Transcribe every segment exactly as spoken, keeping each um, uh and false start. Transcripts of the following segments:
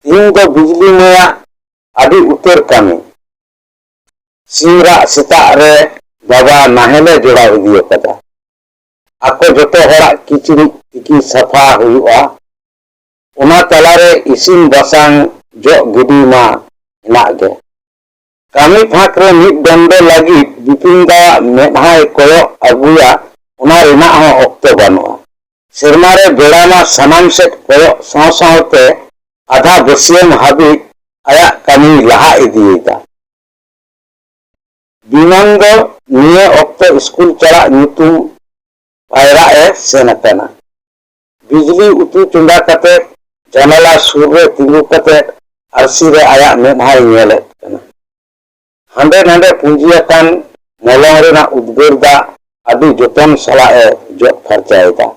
ᱛᱤᱦᱤᱧ ᱫᱚ ᱵᱤᱡᱽᱞᱤ ᱢᱟᱹᱭᱟᱜ ᱟᱹᱰᱤ ᱩᱛᱟᱹᱨ ᱠᱟᱹᱢᱤ᱾ ᱥᱤᱧ ᱨᱟᱜ ᱥᱮᱛᱟᱜ ᱨᱮ ᱵᱟᱵᱟ ᱱᱟᱦᱮᱞᱮ ᱡᱚᱲᱟᱣ ᱤᱫᱤ ᱟᱠᱟᱫᱟ᱾ ᱟᱠᱚ ᱡᱚᱛᱚ ᱦᱚᱲᱟᱜ ᱠᱤᱪᱨᱤᱡ ᱛᱤᱠᱤ ᱥᱟᱯᱷᱟ ᱦᱩᱭᱩᱜᱼᱟ᱾ ᱚᱱᱟ ᱛᱟᱞᱟᱨᱮ ᱤᱥᱤᱱ ᱵᱟᱥᱟᱝ, ᱡᱚᱜ ᱜᱤᱰᱤ ᱢᱟ ᱦᱮᱱᱟᱜ ᱜᱮ᱾ ᱠᱟᱹᱢᱤ ᱯᱷᱟᱸᱠ ᱨᱮ ᱢᱤᱫ ᱰᱚᱸᱰᱮ ᱞᱟᱹᱜᱤᱫ ᱵᱤᱯᱤᱱ ᱫᱟᱣᱟᱜ ᱢᱮᱫᱦᱟᱭ ᱠᱚᱭᱚᱜ ᱟᱹᱜᱩᱭᱟ, ᱚᱱᱟ ᱨᱮᱱᱟᱜ ᱦᱚᱸ ᱚᱠᱛᱚ ᱵᱟᱹᱱᱩᱜᱼᱟ᱾ ᱥᱮᱨᱢᱟ ᱨᱮ ᱵᱮᱲᱟ ᱢᱟ ᱥᱟᱱᱟᱢ ᱥᱮᱫ ᱠᱚᱭᱚᱜ ᱥᱟᱶ ᱥᱟᱶᱛᱮ ᱟᱫᱷᱟ ᱵᱟᱹᱥᱭᱟᱹᱢ ᱦᱟᱹᱵᱤᱡ ᱟᱭᱟᱜ ᱠᱟᱹᱢᱤᱭ ᱞᱟᱦᱟ ᱤᱫᱤᱭᱮᱫᱟ᱾ ᱵᱤᱢᱟᱱ ᱫᱚ ᱱᱤᱭᱟᱹ ᱚᱠᱛᱚ ᱥᱠᱩᱞ ᱪᱟᱞᱟᱜ ᱧᱩᱛᱩᱢ ᱯᱟᱭᱨᱟᱜ ᱮ ᱥᱮᱱ ᱟᱠᱟᱱᱟ᱾ ᱵᱤᱡᱽᱞᱤ ᱩᱛᱩ ᱪᱚᱸᱫᱟ ᱠᱟᱛᱮ ᱡᱟᱱᱟᱞᱟ ᱥᱩᱨ ᱨᱮ ᱛᱤᱸᱜᱩ ᱠᱟᱛᱮ ᱟᱹᱨᱥᱤ ᱨᱮ ᱟᱭᱟᱜ ᱢᱮᱫᱦᱟᱭ ᱧᱮᱞᱮᱫ ᱠᱟᱱᱟ᱾ ᱦᱟᱸᱰᱮ ᱱᱟᱰᱮ ᱯᱩᱸᱡᱤ ᱟᱠᱟᱱ ᱢᱚᱞᱚᱝ ᱨᱮᱱᱟᱜ ᱩᱫᱽᱜᱟᱹᱨ ᱫᱟᱜ ᱟᱹᱰᱤ ᱡᱚᱛᱚᱱ ᱥᱟᱞᱟᱜ ᱮ ᱡᱚᱜ ᱯᱷᱟᱨᱪᱟᱭᱮᱫᱟ᱾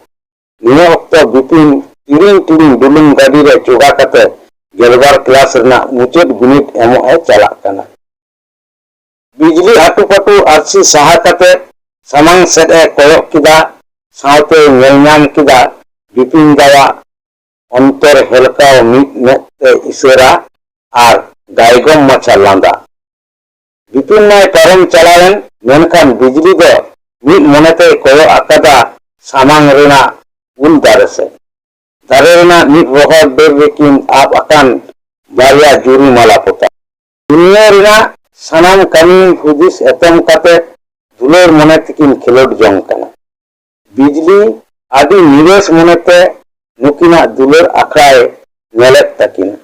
ᱱᱤᱭᱟᱹ ᱚᱠᱛᱚ ᱵᱤᱯᱤᱱ ᱴᱤᱲᱤᱝ ᱴᱤᱲᱤᱝ ᱰᱩᱞᱩᱝ ᱜᱟᱹᱰᱤ ᱨᱮ ᱪᱚᱜᱟ ᱠᱟᱛᱮ ᱜᱮᱞᱵᱟᱨ ᱠᱞᱟᱥ ᱨᱮᱱᱟᱜ ᱢᱩᱪᱟᱹᱫ ᱵᱤᱱᱤᱰ ᱮᱢᱚᱜ ᱮ ᱪᱟᱞᱟᱜ ᱠᱟᱱᱟ᱾ ᱵᱤᱡᱽᱞᱤ ᱟᱹᱴᱩᱯᱟᱹᱴᱩ ᱟᱹᱨᱥᱤ ᱥᱟᱦᱟ ᱠᱟᱛᱮ ᱥᱟᱢᱟᱝ ᱥᱮᱫ ᱮ ᱠᱚᱭᱚᱜ ᱠᱮᱫᱟ᱾ ᱥᱟᱶᱛᱮ ᱧᱮᱞ ᱧᱟᱢ ᱠᱮᱫᱟ ᱵᱤᱯᱤᱱ ᱫᱟᱣᱟᱜ ᱚᱱᱛᱚᱨ ᱦᱮᱞᱠᱟᱣ ᱢᱤᱫ ᱢᱮᱫ ᱛᱮ ᱤᱥᱟᱹᱨᱟ ᱟᱨ ᱜᱟᱭᱜᱚᱢ ᱢᱟᱪᱷᱟ ᱞᱟᱸᱫᱟ᱾ ᱵᱤᱯᱤᱱ ᱢᱟᱭ ᱯᱟᱨᱚᱢ ᱪᱟᱞᱟᱣᱮᱱ, ᱢᱮᱱᱠᱷᱟᱱ ᱵᱤᱡᱽᱞᱤ ᱫᱚ ᱢᱤᱫ ᱢᱚᱱᱮᱛᱮᱭ ᱠᱚᱭᱚᱜ ᱟᱠᱟᱫᱟ ᱥᱟᱢᱟᱝ ᱨᱮᱱᱟᱜ ᱩᱞ ᱫᱟᱨᱮ ᱥᱮᱫ᱾ ᱫᱟᱨᱮ ᱨᱮᱱᱟᱜ ᱢᱤᱫ ᱨᱚᱦᱚᱲ ᱰᱟᱹᱨ ᱨᱮᱠᱤᱱ ᱟᱵ ᱟᱠᱟᱱ ᱵᱟᱨᱭᱟ ᱡᱩᱨᱤ ᱢᱟᱞᱟ ᱯᱚᱛᱟᱢ᱾ ᱫᱩᱱᱤᱭᱟᱹ ᱨᱮᱱᱟᱜ ᱥᱟᱱᱟᱢ ᱠᱟᱹᱢᱤ ᱦᱩᱫᱤᱥ ᱮᱛᱚᱢ ᱠᱟᱛᱮ ᱫᱩᱞᱟᱹᱲ ᱢᱚᱱᱮ ᱛᱮᱠᱤᱱ ᱠᱷᱮᱞᱳᱰ ᱡᱚᱝ ᱠᱟᱱᱟ᱾ ᱵᱤᱡᱽᱞᱤ ᱟᱹᱰᱤ ᱱᱤᱨᱟᱹᱥ ᱢᱚᱱᱮᱛᱮ ᱱᱩᱠᱤᱱᱟᱜ ᱫᱩᱞᱟᱹᱲ ᱟᱠᱷᱲᱟᱭ ᱧᱮᱞᱮᱫ ᱛᱟᱹᱠᱤᱱᱟ᱾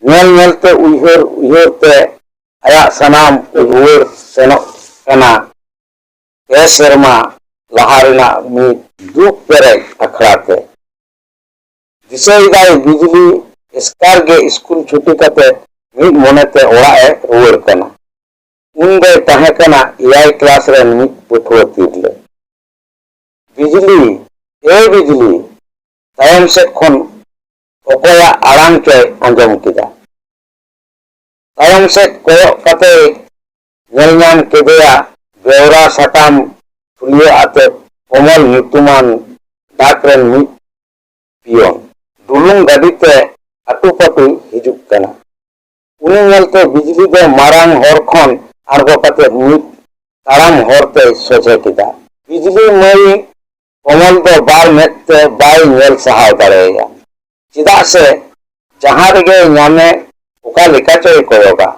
ᱧᱮᱞ ᱧᱮᱞᱛᱮ, ᱩᱭᱦᱟᱹᱨ ᱩᱭᱦᱟᱹᱨ ᱛᱮ ᱟᱭᱟᱜ ᱥᱟᱱᱟᱢ ᱨᱩᱣᱟᱹᱲ ᱥᱮᱱᱚᱜ ᱠᱟᱱᱟ ᱯᱮ ᱥᱮᱨᱢᱟ ᱞᱟᱦᱟ ᱨᱮᱱᱟᱜ ᱢᱤᱫ ᱫᱩᱠ ᱯᱮᱨᱮᱡ ᱟᱠᱷᱲᱟ ᱛᱮ᱾ ᱫᱤᱥᱟᱹᱭᱮᱫᱟᱭ ᱵᱤᱡᱽᱞᱤ ᱮᱥᱠᱟᱨ ᱜᱮ ᱥᱠᱩᱞ ᱪᱷᱩᱴᱤ ᱠᱟᱛᱮ ᱢᱤᱫ ᱢᱚᱱᱮᱛᱮ ᱚᱲᱟᱜ ᱮ ᱨᱩᱣᱟᱹᱲ ᱠᱟᱱᱟ᱾ ᱩᱱ ᱫᱚᱭ ᱛᱟᱦᱮᱸ ᱠᱟᱱᱟ ᱮᱭᱟᱭ ᱠᱞᱟᱥ ᱨᱮᱱ ᱢᱤᱫ ᱯᱟᱹᱴᱷᱩᱣᱟᱹ ᱛᱤᱨᱞᱟᱹ᱾ "ᱵᱤᱡᱽᱞᱤ, ᱮ ᱵᱤᱡᱽᱞᱤ!" ᱛᱟᱭᱚᱢ ᱥᱮᱫ ᱠᱷᱚᱱ ᱚᱠᱚᱭᱟᱜ ᱟᱲᱟᱝ ᱪᱚᱭ ᱟᱸᱡᱚᱢ ᱠᱮᱫᱟ᱾ ᱛᱟᱭᱚᱢ ᱥᱮᱫ ᱠᱚᱭᱚᱜ ᱠᱟᱛᱮᱭ ᱧᱮᱞ ᱧᱟᱢ ᱠᱮᱫᱮᱭᱟ ᱵᱮᱣᱨᱟ ᱥᱟᱠᱟᱢ ᱯᱷᱩᱞᱭᱟᱹ ᱟᱛᱮ ᱠᱚᱢᱚᱞ ᱧᱩᱛᱩᱢᱟᱱ ᱰᱟᱠ ᱨᱮᱱ ᱢᱤᱫ ᱯᱤᱭᱚᱱ᱾ ᱰᱩᱞᱩᱝ ᱜᱟᱹᱰᱤ ᱛᱮ ᱟᱹᱴᱩᱯᱟᱹᱴᱩᱭ ᱦᱤᱡᱩᱜ ᱠᱟᱱᱟ᱾ ᱩᱱᱤ ᱧᱮᱞᱛᱮ ᱵᱤᱡᱽᱞᱤ ᱫᱚ ᱢᱟᱨᱟᱝ ᱦᱚᱨ ᱠᱷᱚᱱ ᱟᱬᱜᱚ ᱠᱟᱛᱮ ᱢᱤᱫ ᱛᱟᱲᱟᱢ ᱦᱚᱨ ᱛᱮᱭ ᱥᱚᱡᱷᱮ ᱠᱮᱫᱟ᱾ ᱵᱤᱡᱽᱞᱤ ᱢᱟᱹᱭ ᱠᱚᱢᱚᱞ ᱫᱚ ᱵᱟᱨ ᱢᱮᱫ ᱛᱮ ᱵᱟᱭ ᱧᱮᱞ ᱥᱟᱦᱟᱣ ᱫᱟᱲᱮᱭᱟᱭᱟ᱾ ᱪᱮᱫᱟᱜ ᱥᱮ ᱡᱟᱦᱟᱸ ᱨᱮᱜᱮ ᱧᱟᱢᱮ ᱚᱠᱟ ᱞᱮᱠᱟ ᱪᱚᱭ ᱠᱚᱭᱚᱜᱟ᱾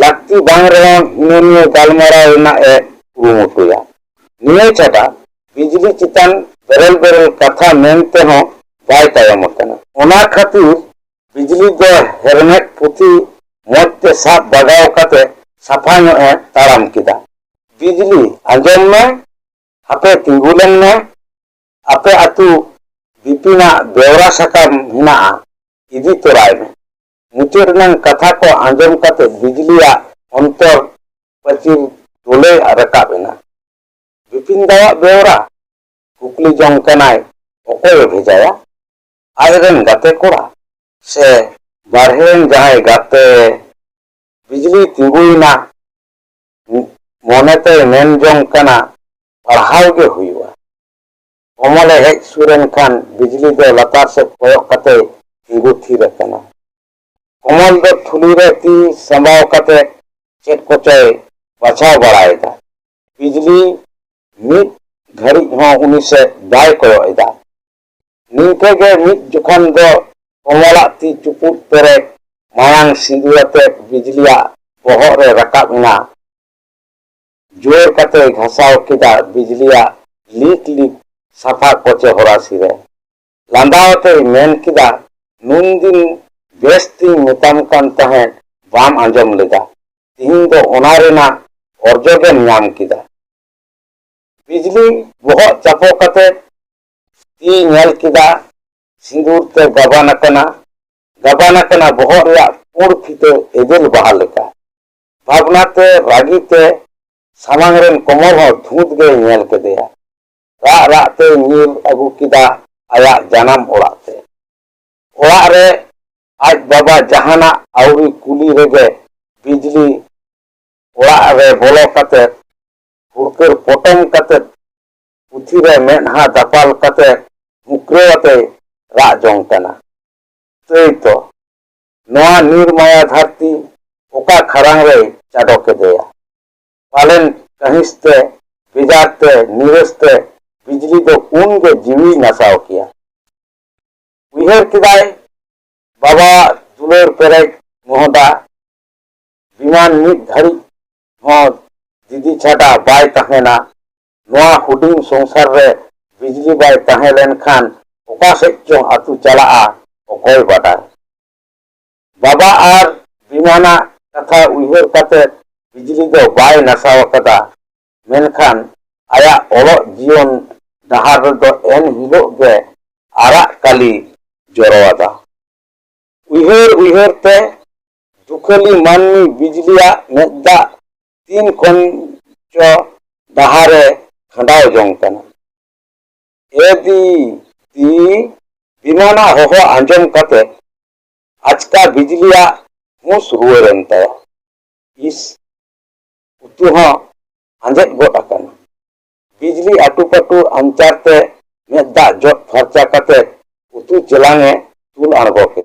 ᱞᱟᱹᱠᱛᱤ ᱵᱟᱝ ᱨᱮᱦᱚᱸ ᱦᱤᱱᱟᱹ ᱱᱤᱭᱟᱹ ᱜᱟᱞᱢᱟᱨᱟᱣ ᱨᱮᱱᱟᱜ ᱮ ᱠᱩᱨᱩᱢᱩᱴᱩᱭᱟ᱾ ᱱᱤᱭᱟᱹ ᱪᱷᱟᱰᱟ ᱵᱤᱡᱽᱞᱤ ᱪᱮᱛᱟᱱ ᱵᱮᱨᱮᱞ ᱵᱮᱨᱮᱞ ᱠᱟᱛᱷᱟ ᱢᱮᱱ ᱛᱮᱦᱚᱸ ᱵᱟᱭ ᱛᱟᱭᱚᱢ ᱟᱠᱟᱱᱟ᱾ ᱚᱱᱟ ᱠᱷᱟᱹᱛᱤᱨ ᱵᱤᱡᱽᱞᱤ ᱫᱚ ᱦᱮᱨᱢᱮᱫ ᱯᱩᱛᱷᱤ ᱢᱚᱡᱽ ᱛᱮ ᱥᱟᱵ ᱵᱟᱜᱟᱣ ᱠᱟᱛᱮ ᱥᱟᱯᱷᱟ ᱧᱚᱜ ᱮ ᱛᱟᱲᱟᱢ ᱠᱮᱫᱟ᱾ ᱵᱤᱡᱽᱞᱤ, ᱟᱸᱡᱚᱢ ᱢᱮ, ᱦᱟᱯᱮ ᱛᱤᱸᱜᱩ ᱞᱮᱱ ᱢᱮ, ᱟᱯᱮ ᱟᱹᱛᱩ ᱵᱤᱯᱤᱱᱟᱜ ᱵᱮᱣᱨᱟ ᱥᱟᱠᱟᱢ ᱦᱮᱱᱟᱜᱼᱟ, ᱤᱫᱤ ᱛᱚᱨᱟᱭ ᱢᱮ᱾ ᱢᱩᱪᱟᱹᱫ ᱨᱮᱱᱟᱝ ᱠᱟᱛᱷᱟ ᱠᱚ ᱟᱸᱡᱚᱢ ᱠᱟᱛᱮ ᱵᱤᱡᱽᱞᱤᱭᱟᱜ ᱚᱱᱛᱚᱨ ᱯᱟᱹᱪᱤᱨ ᱰᱚᱞᱮ ᱨᱟᱠᱟᱵ ᱮᱱᱟ᱾ ᱵᱤᱯᱤᱱ ᱫᱟᱣᱟᱜ ᱵᱮᱣᱨᱟ? ᱠᱩᱠᱞᱤ ᱡᱚᱝ ᱠᱟᱱᱟᱭ, ᱚᱠᱚᱭᱮ ᱵᱷᱮᱡᱟᱭᱟ? ᱟᱡᱨᱮᱱ ᱜᱟᱛᱮ ᱠᱚᱲᱟ ᱥᱮ ᱵᱟᱨᱦᱮ ᱨᱮᱱ ᱡᱟᱦᱟᱸᱭ ᱜᱟᱛᱮ? ᱵᱤᱡᱽᱞᱤ ᱛᱤᱸᱜᱩᱭᱮᱱᱟ᱾ ᱢᱚᱱᱮᱛᱮᱭ ᱢᱮᱱ ᱡᱚᱝ ᱠᱟᱱᱟ, ᱯᱟᱲᱦᱟᱣ ᱜᱮ ᱦᱩᱭᱩᱜᱼᱟ᱾ ᱠᱚᱢᱚᱞᱮ ᱦᱮᱡ ᱥᱩᱨ ᱮᱱ ᱠᱷᱟᱱ ᱵᱤᱡᱽᱞᱤ ᱫᱚ ᱞᱟᱛᱟᱨ ᱥᱮᱫ ᱠᱚᱭᱚᱜ ᱠᱟᱛᱮᱭ ᱛᱤᱸᱜᱩ ᱛᱷᱤᱨ ᱟᱠᱟᱱᱟ᱾ ᱠᱚᱢᱚᱞ ᱫᱚ ᱛᱷᱩᱞᱤ ᱨᱮ ᱛᱤ ᱥᱟᱢᱵᱟᱣ ᱠᱟᱛᱮ ᱪᱮᱫ ᱠᱚᱪᱚᱭ ᱵᱟᱪᱷᱟᱣ ᱵᱟᱲᱟᱭᱮᱫᱟ᱾ ᱵᱤᱡᱽᱞᱤ ᱢᱤᱫ ᱜᱷᱟᱹᱲᱤᱡ ᱦᱚᱸ ᱩᱱᱤ ᱥᱮᱫ ᱵᱟᱭ ᱠᱚᱭᱚᱜ ᱮᱫᱟ᱾ ᱱᱤᱝᱠᱟᱹ ᱜᱮ ᱢᱤᱫ ᱡᱚᱠᱷᱚᱱ ᱫᱚ ᱠᱚᱢᱚᱞᱟᱜ ᱛᱤ ᱪᱩᱯᱩᱫ ᱯᱮᱨᱮᱡ ᱢᱟᱭᱟᱝ ᱥᱤᱸᱫᱩᱨ ᱟᱛᱮ ᱵᱤᱡᱽᱞᱤᱭᱟᱜ ᱵᱚᱦᱚᱜ ᱨᱮ ᱨᱟᱠᱟᱵ ᱮᱱᱟ᱾ ᱡᱳᱨ ᱠᱟᱛᱮᱭ ᱜᱷᱟᱥᱟᱣ ᱠᱮᱫᱟ ᱵᱤᱡᱽᱞᱤᱭᱟᱜ ᱞᱤᱠ ᱞᱤᱠ ᱥᱟᱯᱷᱟ ᱠᱚᱪᱮ ᱦᱚᱨᱟᱥᱤ ᱨᱮ᱾ ᱞᱟᱸᱫᱟ ᱟᱛᱮᱭ ᱢᱮᱱ ᱠᱮᱫᱟ, ᱱᱩᱱᱫᱤᱱ ᱵᱮᱥ ᱛᱤᱧ ᱢᱮᱛᱟᱢ ᱠᱟᱱ ᱛᱟᱦᱮᱸᱫ, ᱵᱟᱢ ᱟᱸᱡᱚᱢ ᱞᱮᱫᱟ᱾ ᱛᱤᱦᱤᱧ ᱫᱚ ᱚᱱᱟ ᱨᱮᱱᱟᱜ ᱚᱨᱡᱚ ᱜᱮᱢ ᱧᱟᱢ ᱠᱮᱫᱟ᱾ ᱵᱤᱡᱽᱞᱤ ᱵᱚᱦᱚᱜ ᱪᱟᱯᱚ ᱠᱟᱛᱮ ᱛᱤ ᱧᱮᱞ ᱠᱮᱫᱟ, ᱥᱤᱸᱫᱩᱨ ᱛᱮ ᱜᱟᱵᱟᱱ ᱟᱠᱟᱱᱟ᱾ ᱜᱟᱵᱟᱱ ᱟᱠᱟᱱᱟ ᱵᱚᱦᱚᱜ ᱨᱮᱭᱟᱜ ᱯᱩᱸᱰ ᱯᱷᱤᱛᱟᱹ ᱮᱫᱮᱞ ᱵᱟᱦᱟ ᱞᱮᱠᱟ᱾ ᱵᱷᱟᱵᱽᱱᱟ ᱛᱮ, ᱨᱟᱹᱜᱤ ᱛᱮ ᱥᱟᱢᱟᱝ ᱨᱮᱱ ᱠᱚᱢᱚᱞ ᱦᱚᱸ ᱫᱷᱩᱸᱛ ᱜᱮᱭ ᱧᱮᱞ ᱠᱮᱫᱮᱭᱟ᱾ ᱨᱟᱜ ᱨᱟᱜ ᱛᱮᱭ ᱧᱤᱨ ᱟᱹᱜᱩ ᱠᱮᱫᱟ ᱟᱭᱟᱜ ᱡᱟᱱᱟᱢ ᱚᱲᱟᱜ ᱛᱮ᱾ ᱚᱲᱟᱜ ᱨᱮ ᱟᱡ ᱵᱟᱵᱟ ᱡᱟᱦᱟᱱᱟᱜ ᱟᱹᱣᱨᱤ ᱠᱩᱞᱤ ᱨᱮᱜᱮ ᱵᱤᱡᱽᱞᱤ ᱚᱲᱟᱜ ᱨᱮ ᱵᱚᱞᱚ ᱠᱟᱛᱮ ᱦᱩᱲᱠᱟᱹᱨ ᱯᱚᱴᱚᱢ ᱠᱟᱛᱮ ᱯᱩᱛᱷᱤ ᱨᱮ ᱢᱮᱫᱦᱟ ᱫᱟᱯᱟᱞ ᱠᱟᱛᱮ ᱢᱩᱠᱨᱟᱹᱣ ᱟᱛᱮ ᱨᱟᱜ ᱡᱚᱝ ᱠᱟᱱᱟ᱾ ᱛᱟᱹᱭ ᱛᱚ, ᱱᱚᱣᱟ ᱱᱤᱨᱢᱟᱭᱟ ᱫᱷᱟᱹᱨᱛᱤ ᱚᱠᱟ ᱠᱷᱟᱨᱟᱝ ᱨᱮᱭ ᱪᱟᱰᱚ ᱠᱮᱫᱮᱭᱟ? ᱯᱟᱞᱮᱱ ᱠᱟᱹᱦᱤᱥ ᱛᱮ, ᱵᱮᱡᱟᱨ ᱛᱮ, ᱱᱤᱨᱟᱹᱥ ᱛᱮ ᱵᱤᱡᱽᱞᱤ ᱫᱚ ᱩᱱᱜᱮ ᱡᱤᱣᱤᱭ ᱱᱟᱥᱟᱣ ᱠᱮᱭᱟ᱾ ᱩᱭᱦᱟᱹᱨ ᱠᱮᱫᱟᱭ, ᱵᱟᱵᱟᱣᱟᱜ ᱫᱩᱞᱟᱹᱲ ᱯᱮᱨᱮᱡ ᱢᱚᱦᱚᱰᱟ ᱵᱤᱢᱟᱱ ᱢᱤᱫ ᱜᱷᱟᱹᱲᱤᱡ ᱦᱚᱸ ᱫᱤᱫᱤ ᱪᱷᱟᱰᱟ ᱵᱟᱭ ᱛᱟᱦᱮᱱᱟ᱾ ᱱᱚᱣᱟ ᱦᱩᱰᱤᱧ ᱥᱚᱝᱥᱟᱨ ᱨᱮ ᱵᱤᱡᱽᱞᱤ ᱵᱟᱭ ᱛᱟᱦᱮᱸ ᱞᱮᱱᱠᱷᱟᱱ ᱚᱠᱟ ᱥᱮᱫ ᱪᱚᱝ ᱟᱹᱛᱩ ᱪᱟᱞᱟᱜᱼᱟ, ᱚᱠᱚᱭ ᱵᱟᱰᱟᱭ᱾ ᱵᱟᱵᱟ ᱟᱨ ᱵᱤᱢᱟᱱᱟᱜ ᱠᱟᱛᱷᱟ ᱩᱭᱦᱟᱹᱨ ᱠᱟᱛᱮ ᱵᱤᱡᱽᱞᱤ ᱫᱚ ᱵᱟᱭ ᱱᱟᱥᱟᱣ ᱟᱠᱟᱫᱟ, ᱢᱮᱱᱠᱷᱟᱱ ᱟᱭᱟᱜ ᱚᱞᱚᱜ ᱡᱤᱭᱚᱱ ᱰᱟᱦᱟᱨ ᱨᱮᱫᱚ ᱮᱱ ᱦᱤᱞᱳᱜ ᱜᱮ ᱟᱨᱟᱜ ᱠᱟᱞᱤ ᱡᱚᱨᱚᱣᱟᱫᱟ᱾ ᱩᱭᱦᱟᱹᱨ ᱩᱭᱦᱟᱹᱨ ᱛᱮ ᱫᱩᱠᱷᱟᱹᱞᱤ ᱢᱟᱹᱱᱢᱤ ᱵᱤᱡᱽᱞᱤᱭᱟᱜ ᱢᱮᱫ ᱫᱟᱜ ᱛᱤᱱ ᱠᱷᱚᱱ ᱪᱚ ᱰᱟᱦᱟᱨᱮ ᱠᱷᱟᱸᱰᱟᱣ ᱡᱚᱝ ᱠᱟᱱᱟ᱾ ᱮ ᱫᱤ, ᱫᱤ, ᱵᱤᱢᱟᱱᱟᱜ ᱦᱚᱦᱚ ᱟᱸᱡᱚᱢ ᱠᱟᱛᱮ ᱟᱪᱠᱟ ᱵᱤᱡᱽᱞᱤᱭᱟᱜ ᱦᱩᱸᱥ ᱨᱩᱣᱟᱹᱲᱮᱱ ᱛᱟᱭᱟ᱾ ᱤᱥ, ᱩᱛᱩ ᱦᱚᱸ ᱟᱸᱡᱮᱫ ᱜᱚᱫ ᱟᱠᱟᱱᱟ᱾ ᱵᱤᱡᱽᱞᱤ ᱟᱹᱴᱩᱯᱟᱹᱴᱩ ᱟᱧᱪᱟᱨ ᱛᱮ ᱢᱮᱫ ᱫᱟᱜ ᱡᱚᱫ ᱯᱷᱟᱨᱪᱟ ᱠᱟᱛᱮ ᱩᱛᱩ ᱪᱮᱞᱟᱝ ᱮ ᱛᱩᱞ ᱟᱬᱜᱚ ᱠᱮᱫᱟ᱾